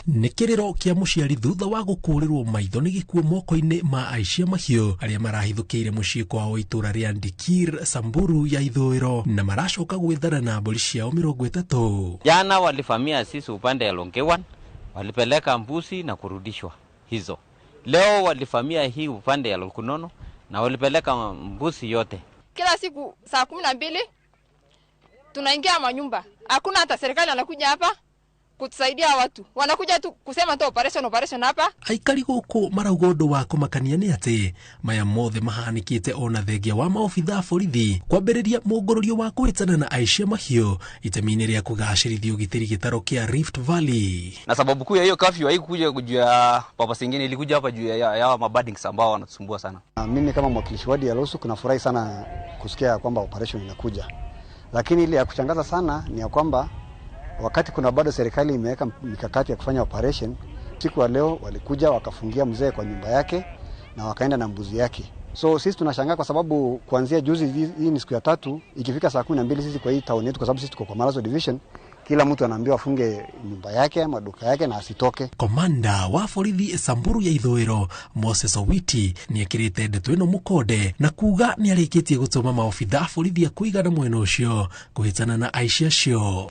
Nĩ kĩrĩro kĩa mũciari thutha wa gũkũrĩrwo maitho nĩ gĩkuũ moko-inĩ ma aici a mahiũ arĩa marahithũkĩire mũciĩ kwao itũra rĩa Ndikir, Samburu ya ithũĩro, na maracoka gwĩthara na mbũri ciao 30. Jana walivamia sisi upande ya Longewan, walipeleka mbuzi na kurudishwa hizo. Leo walivamia hii upande ya Lokunono na walipeleka mbuzi yote. Kila siku saa 12 tunaingia manyumba, hakuna hata serikali anakuja hapa kutusaidia watu, wanakuja tu kusema tu operation operation hapa. Aikari gũkũ marauga ũndũ wa kũmakania nĩ atĩ maya mothe mahanĩkĩte ona thengia wa maobitha a borithi kwambĩrĩria mũngũrũrio wa kũhĩtana na aici a mahiũ itemi-inĩ rĩa kũgacĩrithia ũgitĩri gĩtarũ kĩa Rift Valley. Na sababu kuu ya hiyo curfew haikuja juu ya purpose nyingine, ilikuja hapa juu ya mabadings ambao wanatusumbua sana. Mimi kama mwakilishi wadi ya Losu kunafurahi sana kusikia kwamba operation inakuja, lakini ile ya kushangaza sana ni ya kwamba wakati kuna bado serikali imeweka mikakati ya kufanya operation, siku ya leo walikuja wakafungia mzee kwa nyumba yake na wakaenda na mbuzi yake. So sisi tunashangaa kwa sababu kuanzia juzi, hii ni siku ya tatu, ikifika saa 12 sisi kwa hii town yetu, kwa sababu sisi tuko kwa Marazo division, kila mtu anaambiwa afunge nyumba yake ama duka yake na asitoke. Komanda wa borithi Samburu ya ithũĩro Moses Owiti nĩekĩrĩte ndeto ĩno mũkonde na kuga nĩarĩkĩtie gũtũma maobitha a borithi a kũigana mwena ũcio kũhĩtana na aici acio.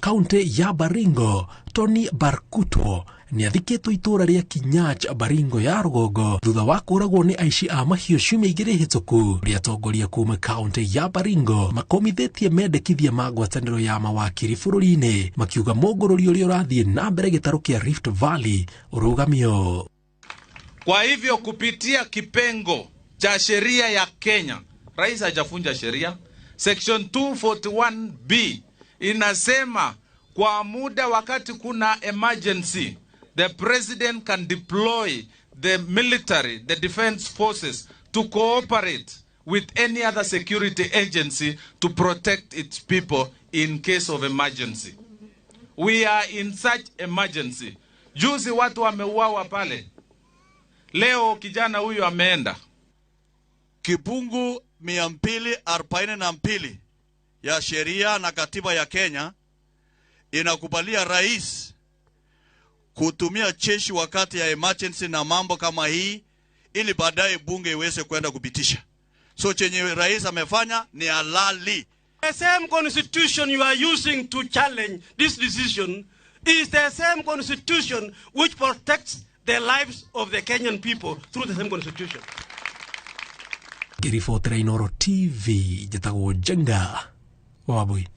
Kaunti ya Baringo Tony Barkuto nĩathikĩtwo itũra rĩa Kinyach, Baringo ya rũgongo, thutha wa kũragwo nĩ aici a mahiũ ciumia 2 hĩtũku. Rĩa atongoria kuma kaunti ya Baringo makomithĩtie mendekithia ma ngwatanĩro ya mawakiri bũrũri-inĩ, makiuga mũngũrũri ũrĩa ũrathiĩ na mbere gĩtarũ kĩa Rift Valley ũrũgamio. Kwa hivyo kupitia kipengo cha sheria ya Kenya, rais hajafunja sheria. Section 241B inasema kwa muda wakati kuna emergency, the president can deploy the military, the defense forces, to cooperate with any other security agency to protect its people in case of emergency. We are in such emergency. Juzi watu wameuawa pale. Leo kijana huyu ameenda. Kifungu 242 ya sheria na katiba ya Kenya inakubalia rais kutumia jeshi wakati ya emergency na mambo kama hii, ili baadaye bunge iweze kwenda kupitisha. So chenye rais amefanya ni halali. The same constitution you are using to challenge this decision is the same constitution which protects the lives of the Kenyan people through the same constitution. Ngĩribotera Inooro TV, njĩtagwo Njenga wa Wambui.